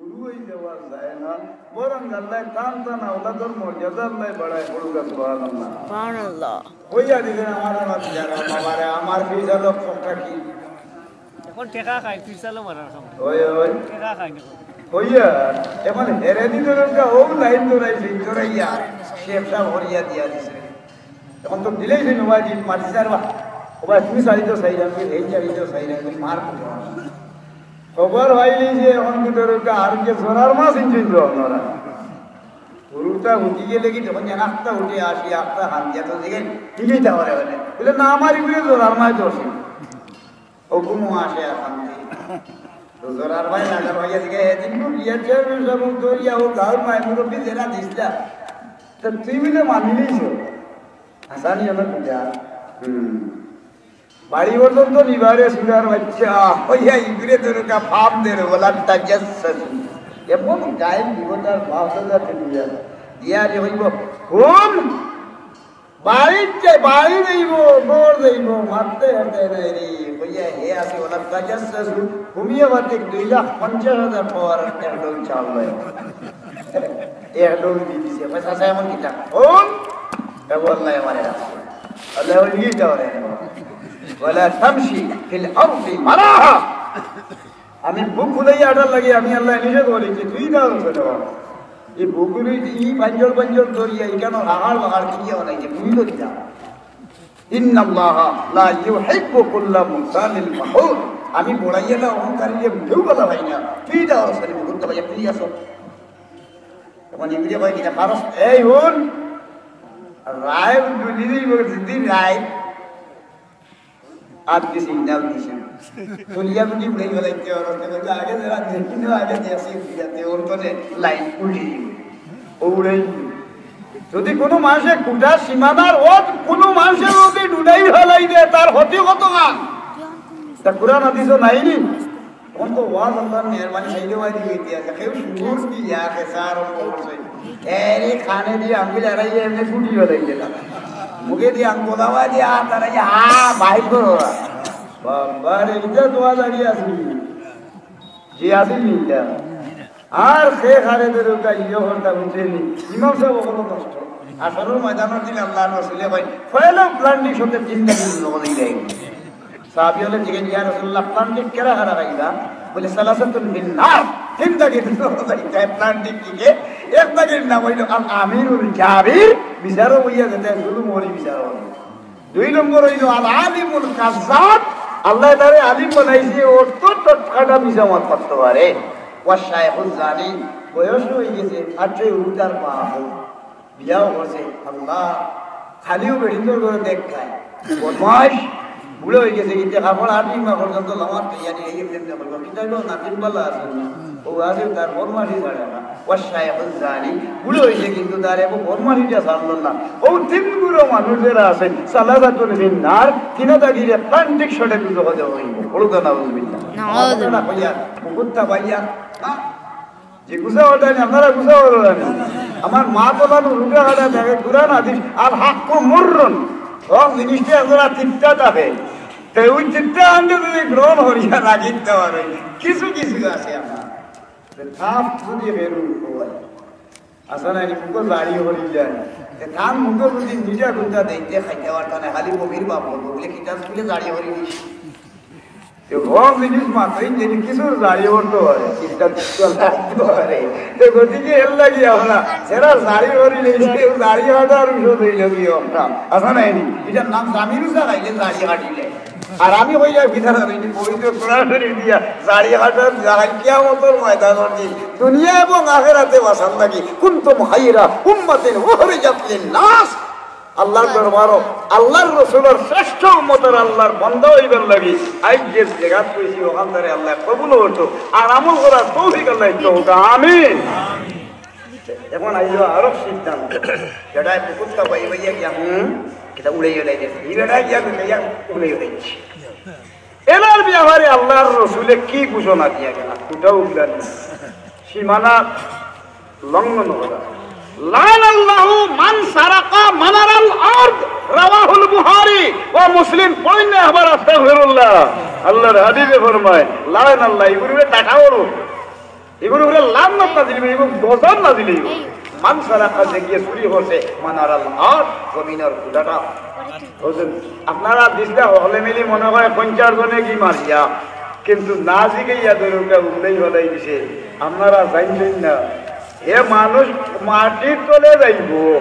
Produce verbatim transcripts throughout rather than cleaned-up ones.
গুরু হয়ে যাওয়া যায় না, বরং আল্লাহ তান তান আওলাদর মর্যাদা আল্লাহ বাড়ায়, পড়ুকা সুবহানাল্লাহ। সুবহানাল্লাহ। হইয়া দিলেন আমার, আমার যারা বাবারে, আমার ফিরসালো কথা কি? এখন টেকা খায়, ফিরসালো মারার খাম। ওই, ওই। টেকা খায় না। হইয়া, এখন হেরে দিতে রোজা, ও লাইন দৌড়াইছে, দৌড়াইয়া, শেখ সাহেব হরিয়া দিয়া দিছে। এখন তো দিলেই সেই নবাজি মাটি চারবা। ও ভাই, তুমি চারি তো চাইলাম, তুমি এই চারি তো চাইলাম, তুমি মার করতে পারো না। খবর হয়নি যে এখন ভিতরে একটা আর যে জোরার মাছ ইঞ্জিন তো আপনারা। গরুটা উঠি গেলে কি যখন যেন আখটা উঠে আসি, আখটা হান দিয়া তো দিকে ঠিকই তা করে বলে। বলে, "না, আমার এগুলো জোরার মাছ ধরছি।" হুকুমও আসে আর হান দিয়ে। তো জোরার ভাই লাগা ভাই আজকে এদিন তো বিয়ার চেয়ারম্যান সাহেব দৌড়িয়া ও গাঁর মায় মুরব্বী যেটা দিসলা। তো তুই বলে মানিলিস? হাসানি আমার পূজা। হুম। বাড়ি পর্যন্ত নিবারে সুরার বাচ্চা, হইয়া ইগুরে দরকা ফাম দের, ওলা তাজাসসু। এমন গায়ে বিপদার বাপ দাদা ফেলিয়া, দিয়া রে হইব, হুন, বাড়িতে, বাড়ি যাইব, ঘর যাইব, মারতে হারতে নাই রে, হইয়া হে আছে, ওলা তাজাসসু, ঘুমিয়ে বাদে দুই লাখ পঞ্চাশ হাজার পাওয়ার একটা ডোজ চাল লয়। এক ডোজ দিয়ে দিছে। কয়, "চাচা, এমন কিতা?" "হুন, এগু আল্লায় আমারে রাখছে।" আল্লায় ওই নিয়ে যাওয়ার একবার। "ওয়ালা তামশি ফিল আরদি মারাহা।" আমি বুক ফুলাইয়া আটার লাগি আমি আল্লায় নিষেধ করি যে, "তুই না উঠে দেওয়া।" এই বুকগুলি, এই পাঞ্জর পাঞ্জর ধরিয়া, এখানে হাহার বাহার কি দিয়ে বানাইছে, তুমি ধরি না। ইন্নাল্লাহা লা ইউহিব্বু কুল্লা মুখতালিন ফখুর। আমি বড়াইয়া না অহংকারী যে মুখেও কথা ভাই না। তুই যাও, সরি, মুখ তো ভাইয়া, তুই আসো। তখন ইবনে কয় কিনা, "ফারস, এই হুন, রায় উদ্দুলিদি বলছি, দিন রায়।" আর কি সিগন্যাল দিছে। তুলিয়া বুঝি উড়াই বেলাইতে ওর, আগে যারা দেখি না, আগে দেখি, যাতে ওর তো লাইন উল্টে দিবে। ও উড়াই দিবে। যদি কোনো মানুষে কুটা সীমানার ওত কোনো মানুষের যদি ডুডাই ফেলাই দেয়, তার ক্ষতি কত গান? তা কোরআন হাদিসও নাইনি। তখন তো ওয়াজ আল্লাহর মেহরবানি, সেই জন্য দিয়ে ইতিহাসে কেউ সুর দিয়া খেসা আরম্ভ করছে। এরে কানে দিয়ে আঙ্গুল এড়াইয়ে এমনি ফুটি ফেলাই দিলাম। মুখে দিয়ে আঙ্গুল আওয়া দিয়ে আ, তারা যে আ, বাইর করো। বাবা রে, এটা দোয়া দাঁড়িয়ে আসি। জি, আসি নি এটা? আর সে খালেদের ওটা ইয়ে হলটা বুঝেনি। ইমাম সাহেব ওগুলো কষ্ট। আসরের ময়দানের দিন আল্লাহর রসুলে কয়, "ফয়লা প্লান্টিক সাথে তিনটা দিন লোক দিয়ে দেয়।" সাহাবী হলে জিজ্ঞেস, "ইয়া রাসূলুল্লাহ, প্লান্টিক কেরা হারা খাইবা?" বলে, "সালাসাতুন ফিন নার।" তিনটা দিন লোক দিয়ে দেয় প্লান্টিক দিকে। একটা দিন নাম হইল আল আমিরুল জাবির, বিচারও হইয়া যেতে জুলুম হলি বিচারও হইল। দুই নম্বর হইল আল আলিমুল কাজ্জাব, আল্লাহ তারে আলিম বানাইছে, অর্থ টটকাটা মিছা মাত করতে পারে। ওয়া শাইখুল জানি, বয়স হয়ে গেছে, আর সেই উদার মা বিয়াও করছে, আল্লাহ, খালিও বেটিন্তর করে দেখ খায়। বদমাইশ, বুড়ো হয়ে গেছে, কিন্তু কাপড় আট দিন পর্যন্ত লামার তৈয়ারি এই প্রেম করবো। কিতা হইলো? নাতিন বালা আছে না? ও আছে, তার বদমাইশি ছাড়ে না। ওয়া শাইখুল জানি, বুড়ো হয়েছে, কিন্তু তার এখন বদমাইশিটা ছাড়লো না। ও তিন গুলো মানুষ যারা আছেন, সালাসাতুন ফিন নার, তিনটা গিরে প্লান্টিক শটে দুটো কথা হইব। বলুন তো নাউজুবিল্লাহ। নাউজুবিল্লাহ। কথা না কইয়া, কুকুরটা বাইয়া, হ্যাঁ? যে গুছা ওটা নি, আপনারা গুছা ওটা নি। আমার মা তো বানু রুটা কাটা থাকে, কুরআন হাদিস, আল হাক্কু মুররুন। হক জিনিসটা আপনারা তিতা থাকে। তো ওই তিতা আনতে যদি গ্রহণ করিয়া রাখিতে পারে, কিছু কিছু আছে আমার। তো তাপ যদি বেরু হয়, আসলে এই মুখো জারি হরি যায়। তো তার মুখো যদি নিজে গুণটা দেখতে খাইতে পারতাম না, খালি বমির বাপ বলবো, বলে কিতাব খুলে জারি হরি নিস। তো হক জিনিস মাত্রই যদি কিছু জারি করতে পারে, চিন্তা করতে পারে। তো গতিকে এর লাগি আমরা যারা জারি করি নেই, কেউ জারি হওয়াটা আর উঠো দিল কি আমরা। আসা নাই নি? এটার নাম জামিরুসা খাইলে জারি কাটিলে। আর আমি কই যাই ভিতরে রইনি, পবিত্র কোরআন শরীফ দিয়া জারি কাটার জাগায় কিয়ামতের ময়দান অবধি দুনিয়া এবং আখেরাতে বাঁচার লাগি কুনতুম খাইরা উম্মাতিন উখরিজাত লিন-নাস। আল্লাহর দরবারও আল্লাহর রসুলের শ্রেষ্ঠ উম্মতের আল্লাহর বান্দা হইবার লাগি আজ যে জায়গা কইছি ওখান ধরে আল্লাহ কবুল করতো আর আমল করার তৌফিক আল্লাহ দিতে হোক। আমিন। এখন আইলো আরো সিদ্ধান্ত। যেটা কুকুরটা বাই বাইয়া গিয়া, হুম, কিতা উড়াই উড়াই দিয়েছে। এই বেটা গিয়া উড়াই উড়াই দিয়েছে। এনার ব্যাপারে আল্লাহর রসুলে কি ঘোষণা দিয়া গেল? ওটাও উগলা নেই। সীমানা লঙ্ঘন করা। লাআনাল্লাহু মান সারাকা মানারাল আরদ, রাওয়াহুল বুখারী ওয়া মুসলিম। পড়ইন না একবার আস্তাগফিরুল্লাহ। আল্লাহর হাবিবে ফরমায়, লাআনাল্লাহ, ইগুর উপরে ডাটা অইবো, ইগুর উপরে লানত নাজিল অইবো, ইগুর গজব নাজিল অইবো। মান সারাকা, যেগিয়ে চুরি করছে, মানারাল আরদ, জমিনর খুঁটাটা। বুঝছেন? আপনারা দিছলা হকলে মিলি মনে হয় পঞ্চাশ জনে কি মারিয়া, কিন্তু না জিগাইয়া ধরুকা উগলাই ফালাই দিছে। আপনারা জানইন না, হে মানুষ মাটির তলে যাইবো,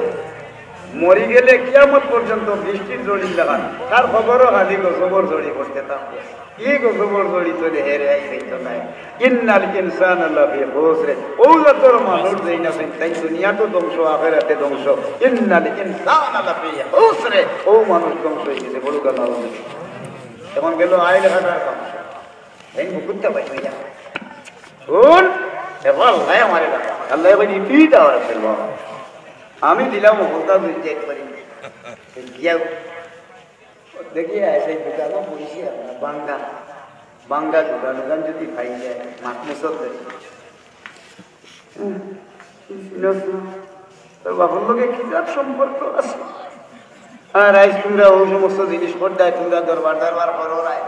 মরি গেলে কিয়ামত পর্যন্ত বৃষ্টির ঝড়ির লাখান, তার খবরও খালি গজবর ঝড়ি পড়তে থাকবো। কি গজবর ঝড়ি তলে হেরে আই হইতো নাই। ইন্নাল ইনসানা লাফি খুসরে। অউ জাতর মানুষ যেইন আছইন, তাইন দুনিয়াত ধ্বংস, আখেরাতে ধ্বংস। ইন্নাল ইনসানা লাফি খুসরে। অউ মানুষ ধ্বংস অইগেছে, বড় কথা অইগেছে। এখন গেল আইল খাটার কাম। তাইন বুকুত্তা পাই হইয়া। হুন, এবার আল্লাহ আমারে ডাকে। আল্লাহ কইন, "ইতি দাও রে বাবা। আমি দিলাম, হকলতা দুই চেক করি।" গিয়া দেখি, এই দোকানো বইছি আমরা, বাঙ্গা, বাঙ্গা দোকান, দোকান যদি পাই যায়, মাছ মুসল দেয়। হুম, চিনস না? তোর বাবার লগে কি জাত সম্পর্ক আছে? আর আইজ তোমরা অউ সমস্ত জিনিস করদায়, তোমরা দরবার দরবার করো রায়।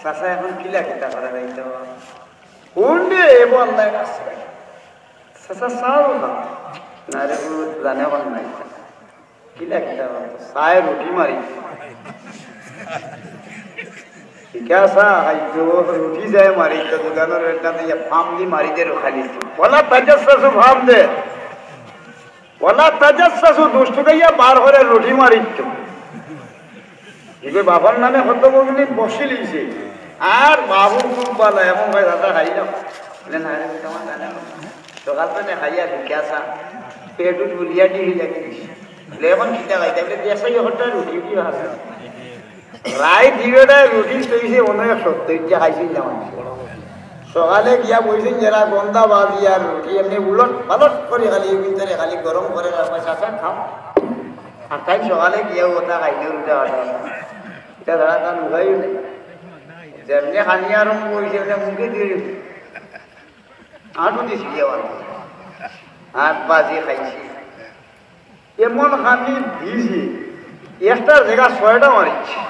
চাচা এখন কিলা কিতা করা যাইতো? কোন রে, এ বল নাই আছে? চাচা চাও না। না রে, কোনো জানে এখন নাই। কিলা কিতা বলতো? চায় রুটি মারি। ঠিক আছে, আইজ রুটি যায় মারি, তো দোকানর একটা দিয়ে ফাম দি মারি দে রুখালি। ওয়ালা তাজাসসাসু ফাম দে। ওয়ালা তাজাসসাসু দুষ্টু গাইয়া বার করে রুটি মারি তো। এবার বাবার নামে কত বগলি বসি লিছে। আর বাবু খুব ভালো, এমন ভাই দাদা খাই না। বলে, "না রে, তোমার জানে না।" সকাল তো না খাইয়া ঢুকে আসা, পেট উঠ বুলিয়া ডিহি লাগিলিস। বলে, "এখন খিদা খাইতে?" বলে, "দেশে হঠাৎ রুটি উঠি আছে।" রাইত দুইটায় রুটি তৈছে, মনে হয় সত্তর টা খাইছিল না মানুষ। সকালে গিয়া বইছেন যারা গন্ধা বাজি আর রুটি, এমনি উলট পালট করে খালি, এই ভিতরে খালি গরম করে রাখবে, চাচা খাও। আর তাই সকালে গিয়া ওটা খাইলে উল্টা পাল্টা। এটা ছাড়া তার উপায়ও নেই। যেমনি খানি আরম্ভ হয়েছে, এমনি মুখে দিয়ে দিছে। আটু দিছি গিয়া বাবা। আর বাজি খাইছি। এমন খানি দিছি, একটার জায়গা ছয়টা মারিছি।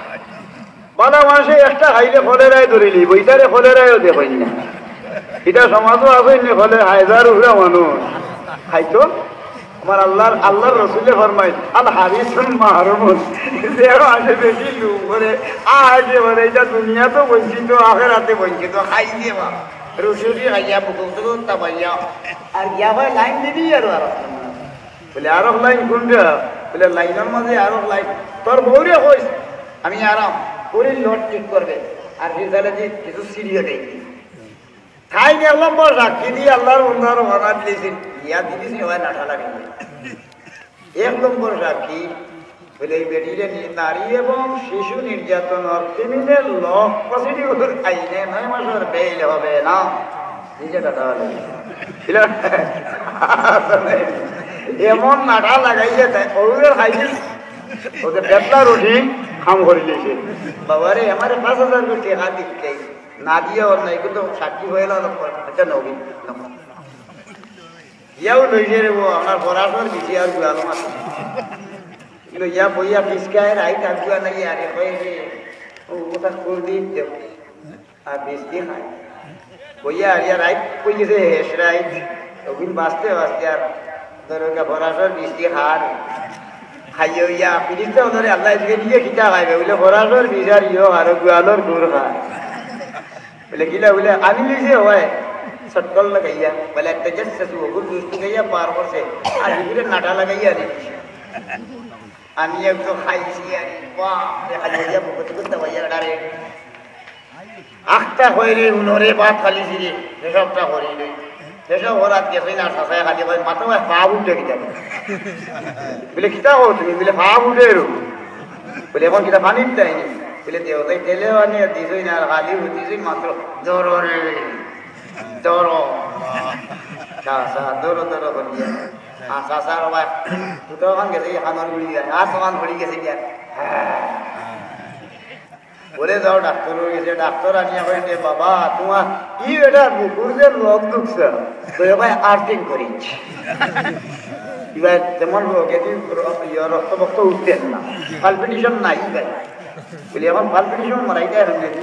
বালা মানুষে একটা খাইলে কলেরায় ধরিলি, বইটারে কলেরায়ও দেখইন না। এটা সমাজও আছে নি, কলে হাজার উহরা মানুষ খাইতো। আমার আল্লাহর, আল্লাহর রসুলে ফরমায়, "আল হারিসুল মাহরুমুন।" যে মানুষে বেশি লোভ করে, আগে বলে, এটা দুনিয়াতেও বঞ্চিত, আখেরাতে বঞ্চিত, খাই দিয়ে বাবা। রুটি খাইয়া, বুকুর দুধ তাবাইয়া, আর গিয়া ভাই লাইন দিবি আর আর। বলে, "আরক লাইন কোনটা?" বলে, "লাইনর মাঝে আরক লাইন।" তোর বউরে কইস, "আমি আরাম করি, লট ঠিক করবে।" আর ফিরজালে যে কিছু সিঁড়িও নেই। তাই এক নম্বর সাক্ষী দিয়ে আল্লাহর বন্দার ওয়াদা দিয়েছেন, ইয়া দিদি সে হয় নাটা লাগে। এক নম্বর সাক্ষী বলে, "এই বেটিরে নিয়ে নারী এবং শিশু নির্যাতন আর ক্রিমিনাল ল প্রসিডিউর আইনে নয় মাসের বেইল হবে না।" নিজে কথা বলে। ছিল? এমন নাটা লাগাইছে তাই, ওদের খাইছে, ওদের বেতলা রুটি খাম করে দিয়েছে। বাবারে, আমার পাঁচ হাজার কোটি টাকা দিতে না দিয়ে ওর নাই, কিন্তু সাক্ষী হয়ে এলো, আচ্ছা, নবী, নবী। ইয়াও লইছে রে, ও আমার বরাবর দিছে আর গুয়ালো মাছ। কিন্তু ইয়া বইয়া পিসকায় রাইত আগুয়া নাই, আরে কয় রে, ও ওটা করে দিই দেব। আর বেশি খায়। কইয়া আর ইয়া রাইত কই গেছে, হেস রাইত। ওদিন বাঁচতে বাঁচতে আর ধরো গা ফরাসর বৃষ্টি খার। খাইও ইয়া, ফিরিস্তা ওনারে আল্লাহ এদিকে দিয়ে খিতা খাইবে। বলে, "ফরাসর বিচার ইয়ো, আর গুয়ালর গুড় খায়।" বলে, "কিলা?" বলে, "আমি নিজে হয়, সটকল লাগাইয়া।" বলে, "একটা জাস্ট আছে, ওগুলো দুষ্টু গাইয়া পার করছে। আর এগুলো নাটা লাগাইয়া আনি দিছে।" আমি একটু খাইছি আর বাপ রে, খালি হইয়া বুকে বুকে দাবাইয়া ডারে। আখতা কইরে উনরে ভাত খালি ছিরে, হিসাবটা করি লই। হিসাব করাত গেছে না, চাচায় খালি কয়, "মাথা ভাই পা উঠে কিতা?" বলে, "কিতা কও তুমি?" বলে, "পা উঠে এরো।" বলে, "এখন কিতা পানি দিতাই নি?" বলে, "দেও তাই তেলে আনি আর দিছই না, আর খালি উঠিছই মাত্র, ধরো রে, ধরো।" চাচা, ধরো, ধরো করিয়া। আর চাচার ভাই, দুটো ওখান গেছে, এই খানোর গুলি যায়, আর তখন ঘড়ি গেছে গিয়া। হ্যাঁ। বলে, "যাও, ডাক্তার হয়ে গেছে।" ডাক্তার আনিয়া কয়, "রে বাবা, তোমার কি এটা বুকুর যে রোগ ঢুকছে?" তো এ ভাই আর্থিং করিস। ইবার যেমন রোগে দি র-, ইয়া রক্ত বক্ত উঠতে না, পালপিটেশন নাই ইবার। বলে, "এখন পালপিটেশন মারাইতে এখন দেখি।"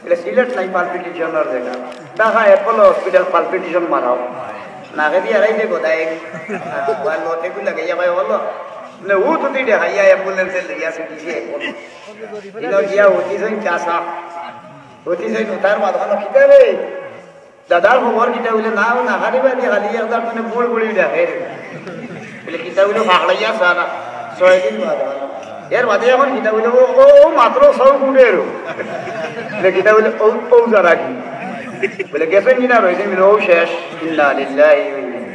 বলে, "সিলেট নাই পালপিটেশনের জায়গা, ঢাকা অ্যাপোলো হসপিটাল পালপিটেশন মারাও।" নাকে দিয়ে আড়াইতে গোদায়, আহ, লোকে গুলা গিয়া ভাই বলো, মানে, ও তো তুই দেখাইয়া অ্যাম্বুলেন্সে লইয়া ছুটিছে এখন। ইনো গিয়া অতি সৈন চাষা, অতি সৈন উঠার মাঝখানে কিতা রে? দাদার খবর কিতা? বলে, "না, ও না খালি বাদি খালি একবার মানে বুড় বুড়ি ডাকে।" বলে, "কিতা?" বলে, "ফাঁকড়াইয়া সারা ছয় দিন বাদ।" এর বাদে এখন কিতা? বলে, "ও, ও, ও মাত্র সব উঠে এলো।" বলে, "কিতা?" বলে, "ও, ও যারা কি?" বলে, "গেছেন কিনা রয়েছেন?" বলে, "ও শেষ।" ইন্না লিল্লাহি ওয়া ইন্না ইলাইহি।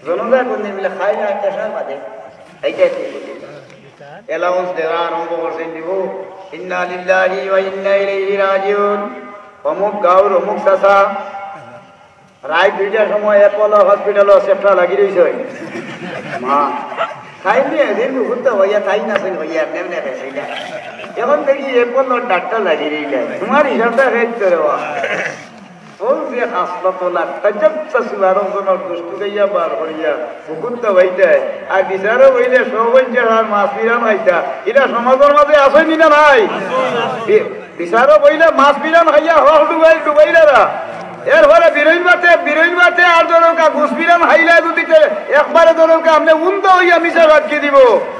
জনতা কোন দিন বলে, "খাই না, পেশার বাদে।" এইটাই ঠিক বলি। অ্যালাউন্স দেওয়া আরম্ভ করছেন দিব। ইন্না লিল্লাহি ওয়া ইন্না ইলাইহি রাজিউন। অমুক গাঁওর অমুক চাচা রাইত দুইটার সময় অ্যাপোলো হসপিটালো সেপ্টা লাগি রইছে। মা, তাই নিয়ে এদিন মুহূর্ত হইয়া তাই না সই হইয়া এমনি এমনি গেছে না। এখন দেখি অ্যাপোলো ডাক্তার লাগি রইলে তোমার হিসাবটা শেষ করে বা। ও যে হাসপাতাল আর তাজাচ্ছা সুবারো জনর দুষ্টু গাইয়া বার করিয়া মুকুন্দ হইতে আর বিচারো হইলে সবঞ্জে আর মাছ পিরান খাইতা। এটা সমাজের মাঝে আছে নি না নাই? বি-, বিচারো বইলে মাছ পিরান খাইয়া হক ডুবাই ডুবাইলারা। এরপরে বিরইন বাতে, বিরইন বাতে আর ধরুকা ঘুষ পিরান খাইলে যদি তে একবারে ধরুকা আপনি উন্দা হইয়া মিশা রাখি দিব।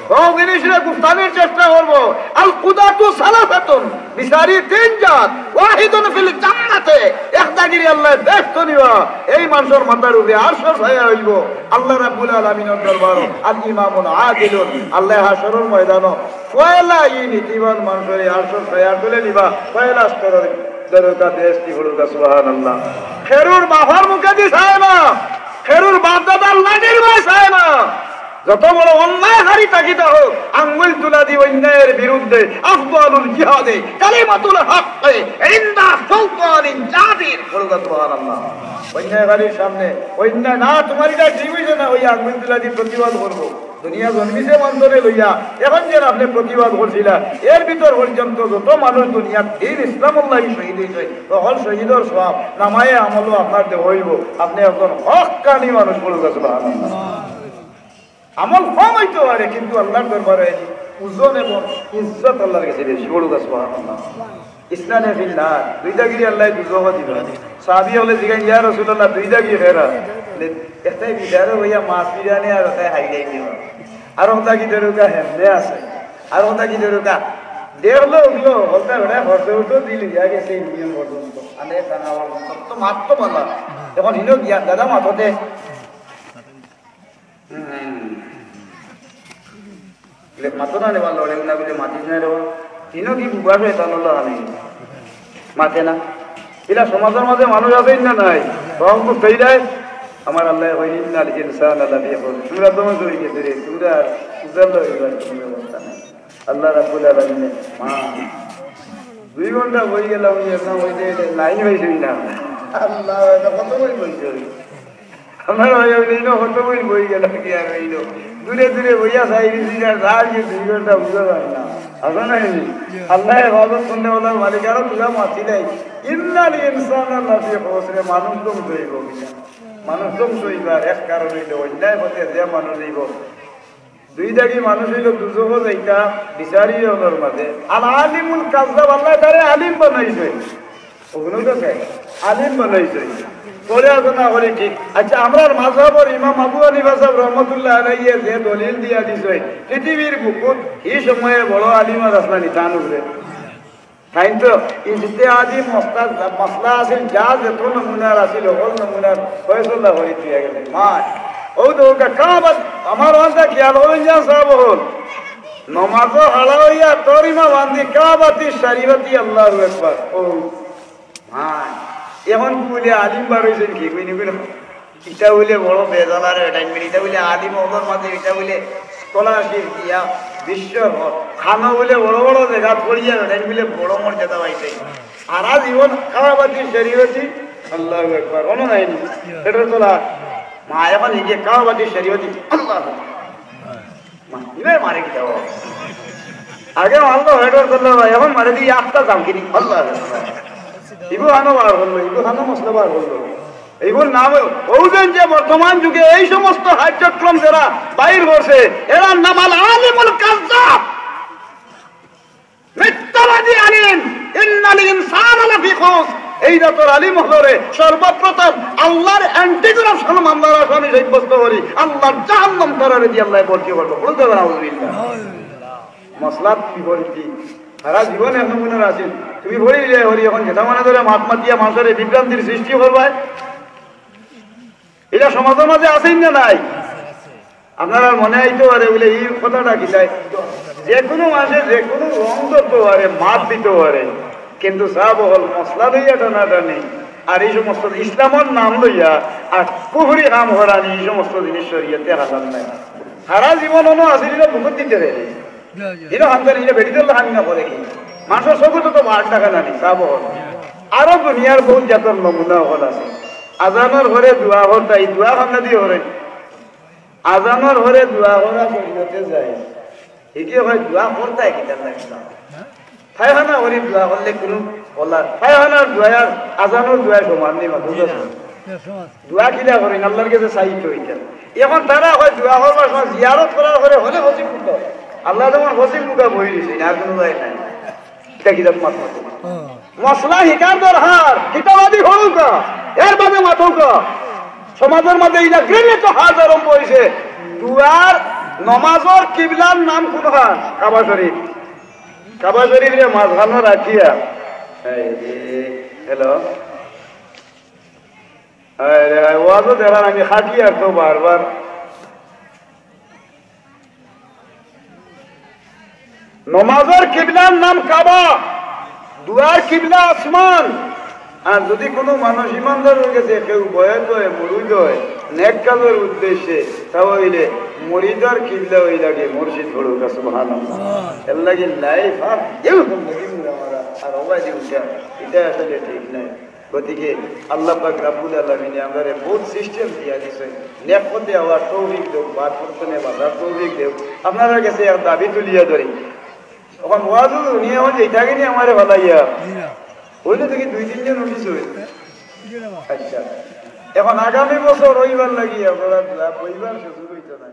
হক জিনিসরে গুস্তানির চেষ্টা করবো। আল কুদাতু সালাসাতুন, বিচারি তিন জাত, ওয়াহিদুন ফিল জান্নাতে, একদাগিরি আল্লাহ বেহেস্তো নিবা। এই মানুষের মাথার উপরে আরশ ছায়া হইব। আল্লাহ রাব্বুল আলামিনের দরবার, আল ইমামুল আদিলুন, আল্লাহ হাশরর ময়দানো পয়লা এই নীতিবান মানুষের আরশ ছায়া তুলে নিবা। পয়লা স্তরের দরজা বেহেস্তি পড়ুকা, সুবহানাল্লাহ। খেরুর বাফর মুখে দি চায় না, খেরুর বাপ দাদার লাঠির বায় চায় না। যত বড় অন্যায়কারী থাকিতা হোক, আঙ্গুল তুলা দি অন্যায়ের বিরুদ্ধে আফদালুল জিহাদে কালিমাতুল হক ইনদা সুলতানিন জাবির। পড়ুকা, সুবহানাল্লাহ। অন্যায়কারীর সামনে অন্যায় না, তোমার এটা ঠিক হইছে না, ওই আঙ্গুল তুলা দি প্রতিবাদ করবো। দুনিয়া জন্মিছে মন্তরে লইয়া, এখন যেন আপনি প্রতিবাদ করছিলা, এর ভিতর পর্যন্ত যত মানুষ দুনিয়ার দিন ইসলামর লাগি শহীদ হইছে, তখন শহীদর সওয়াব নামায়ে আমলও আপনার দেওয়া হইব। আপনি একজন হক্কানি মানুষ, পড়ুকা, সুবহানাল্লাহ। আমল কম হইতে পারে, কিন্তু আল্লাহর দরবারে ওজন এবং ইজ্জত আল্লাহর কাছে বেশি, পড়ুকা, সুবহানাল্লাহ। ইসলামে ফিল্লাহ, দুইটা গিরি আল্লাহ দুজখ দিবা। সাহাবী হকলে জিগাইন, "ইয়া রাসূলুল্লাহ, দুইটা গিরি খেরা?" বলে, "একটাই বিচারো হইয়া মাছ বিরানি আর ওটাই হাইলাই দিবা।" আর ওটা কি ধরুকা হেমনে আছে, আর ওটা কি ধরুকা দেখলো উঠলো, হলতা ওটা খরচ উঠলো, দিল ইয়া গেছে ইউনিয়ন পর্যন্ত। আরে কানা আমার তো মাত তো বলা। এখন হিনো গিয়া দাদা মাথতে। হুম। বলে, "মাতো না রে বা, লড়ে না।" বলে, "মাতিস না রে বা।" তিনও কি বুবা শয়তান হলো আমি? মাতে না। এরা সমাজের মাঝে মানুষ আছে না নাই? তখন তো সেই যায়, আমার আল্লাহ কই, "ইন্নাল ইনসানা লাফি খুসর।" তোমরা তো মনে করি গেছে রে, তোমরা আর উজাড় হয়ে যাবে, তোমরা অবস্থা নাই। আল্লাহ রাব্বুল আলামিন, মা, দুই ঘন্টা বই গেলাম, ওই একটা বই দিয়ে লাইন হয়েছে না। আল্লাহ, এটা কত বই বলছে? আমরা ভাই, ওই দিনও কত বই বই গেল, কি আর হইল? দূরে দূরে বইয়া চাই দিছি, যার যার যে দুই ঘন্টা বুঝা যায় না। আসো না এমনি? আল্লাহ হেফাজত করলে ওনার মালিক আরো তুলা মাছি নাই। ইন্নাল ইনসানা লাফি খুসরে, মানুষ ধ্বংস হইব। মানুষ ধ্বংস হইবার এক কারণ হইল অন্যায় পথে যে মানুষ হইব। দুই দাগি মানুষ হইল দুজখো যাইতা বিচারি হকলর মাঝে। আল আলিমুল কাজ্জাব, আল্লাহ তারে আলিম বানাইছে। ওগুলো তো চাই, আলিম বানাইছে। পরে আলোচনা করি ঠিক। আচ্ছা, আমরার মাযহাবর ইমাম আবু হানিফা সাহেব রহমতুল্লাহ আলাইহি যে দলিল দিয়া দিছে, পৃথিবীর বুকুত এই সময়ে বড় আলিম আর আসলা নিতান উপরে। তাইন তো ইজতিহাদি মসলা, মসলা আছিল, যা যত নমুনার আছিল, হকল নমুনার ফয়সলা করি দিয়া গেলেন। মাই, ও তো ওটা কাবাত, আমার ওখানটা খেয়াল করুন, যা সব হল। নমাজও হারা হইয়া তরিমা বান্ধি কাবাতি শরীফতি আল্লাহু আকবার। ও মাই, এখন বুলে আলিম বার হইছেন কি? কইনি কইনি। ইটা বুলে বড় বেজালার অ্যাটাইনমেন্ট, ইটা বুলে আলিম হকলর মাঝে, ইটা বুলে স্কলারশিপ দিয়া বিশ্ব হ-, খানো বুলে বড় বড় জায়গা পড়িয়া অ্যাটাইন বুলে বড় মর্যাদা পাইছে। সারা জীবন কাবাতি শরীফতি, আল্লাহু আকবার, অনো নাইনি। এটা তোলা, মা এখন এই যে কাবাতি শরীফতি, আল্লাহু আকবার। মা, ইবে মারে কি যাবো? আগে মারলো হেডর করলো ভাই, এখন মারে দিয়ে আটটা দাম কিনি, আল্লাহু আকবার। ইবু হানো বার করলো, ইবু হানো মসলা বার করলো। এইগুলোর নাম অউ যে, যে বর্তমান যুগে এই সমস্ত কার্যক্রম যারা বাইর করছে, এরার নাম আল আলিমুল কাজ্জাব, মিথ্যাবাদী আলিম। ইন্নাল ইনসানা লাফি খুসর। এই জাতর আলিম অকলরে সর্বপ্রথম আল্লাহর anti corruption মামলার আসামি সাব্যস্ত করি, আল্লাহর জাহান্নাম তারারে দিয়া আল্লাহ ভর্তি করবো। বলতে পারো নাউজুবিল্লাহ। মসলাত বিপরীতি। সারা জীবন এক নমুনার আছেন। তুমি বলি রে হরি, এখন যেটা মনে ধরে মাত মাতিয়া মানুষের বিভ্রান্তির সৃষ্টি করবায়, এটা সমাজের মাঝে আছেই না নাই? আপনারা মনে হইতে পারে বলে এই কথাটা কি তাই? যে কোনো মাসে যে কোনো রং ধরতে পারে, মাত দিতে পারে, কিন্তু সাব হল মসলা লইয়া টানাটানি আর এই সমস্ত ইসলামের নাম লইয়া আর কুফরি কাম করানি, এই সমস্ত জিনিস শরীয়তে হালাল নাই। সারা জীবন অনো আসিল, এটা বুকুত দিতে পারে। এটা হামদানি, এটা বেটিদের হামি না করে কি? মানুষের চোখে তো বার টাকা জানি, সাব হল। আরো দুনিয়ার বহুত জাতর নমুনা হল আছে। আজানোর ঘরে দোয়া করতা, এই দোয়া খান্না দিয়ে ঘরে। আজানোর ঘরে দোয়া করা শরীয়তে যায়। এটি হয় দোয়া করতায় কিতার লাগি না? পায়খানা করি দোয়া করলে কোনো বলার, পায়খানার দোয়া আর আজানোর দোয়া সমান নেই, মাথা বুঝা যায়। দোয়া কিলা করি, আল্লাহর কাছে চাইতে হইতে। এখন তারা হয় দোয়া করবার সময়, জিয়ারত করার পরে হলে হসিব মুখা। আল্লাহ যেমন হসিব মুখা বই দিছে, আর কোনো যায় নাই। এটা কিতাব মাত মাতো। মসলা হিকার দরকার, কিতাবাদি হউকা, এর বাদে মাতউকা। সমাজের মাঝে ইলা গ্রেনেড তো হাত আরম্ভ হইছে। দুয়ার নমাজর কিবলার নাম কোনখান? কাবা শরীফ। কাবা শরীফরে মাঝখানো রাখিয়া, এই যে, হ্যালো, আরে, আরে, ওয়াজও দেখলাম আমি খাটিয়ার তো বারবার। নমাজর কিবলার নাম কাবা, দুয়ার কিবলা আসমান। আর যদি কোনো মানুষ ইমানদার হয়ে গেছে, কেউ বয়েত হয়, মুরিদ হয়, নেক কাজের উদ্দেশ্যে, তা হইলে মুরিদর কিবলা হইলা গিয়ে মসজিদ পড়ুক, সুবহানাল্লাহ। এর লাগি লাইফ আর কেউ জিন্দেগি আমরা আর ওবায়দি উঠা, এটা আসলে ঠিক নাই। গতিকে আল্লাহ পাক রাব্বুল আলামিনে আমরারে বহুত সিস্টেম দিয়া দিছে। নেক পথে আওয়ার তৌফিক দেউক, বাদ পথে বাঁচার তৌফিক দেউক। আপনারার কাছে এক দাবি তুলিয়া ধরি। এখন ওয়াজ নিয়ে এখন যেটা কিনি আমারে ভালাইয়া। হইলে দেখি দুই তিনজন উঠিস হইল। আচ্ছা। এখন আগামী বছর রবিবার লাগি আপনারা পরিবার সুযোগ হইতো না।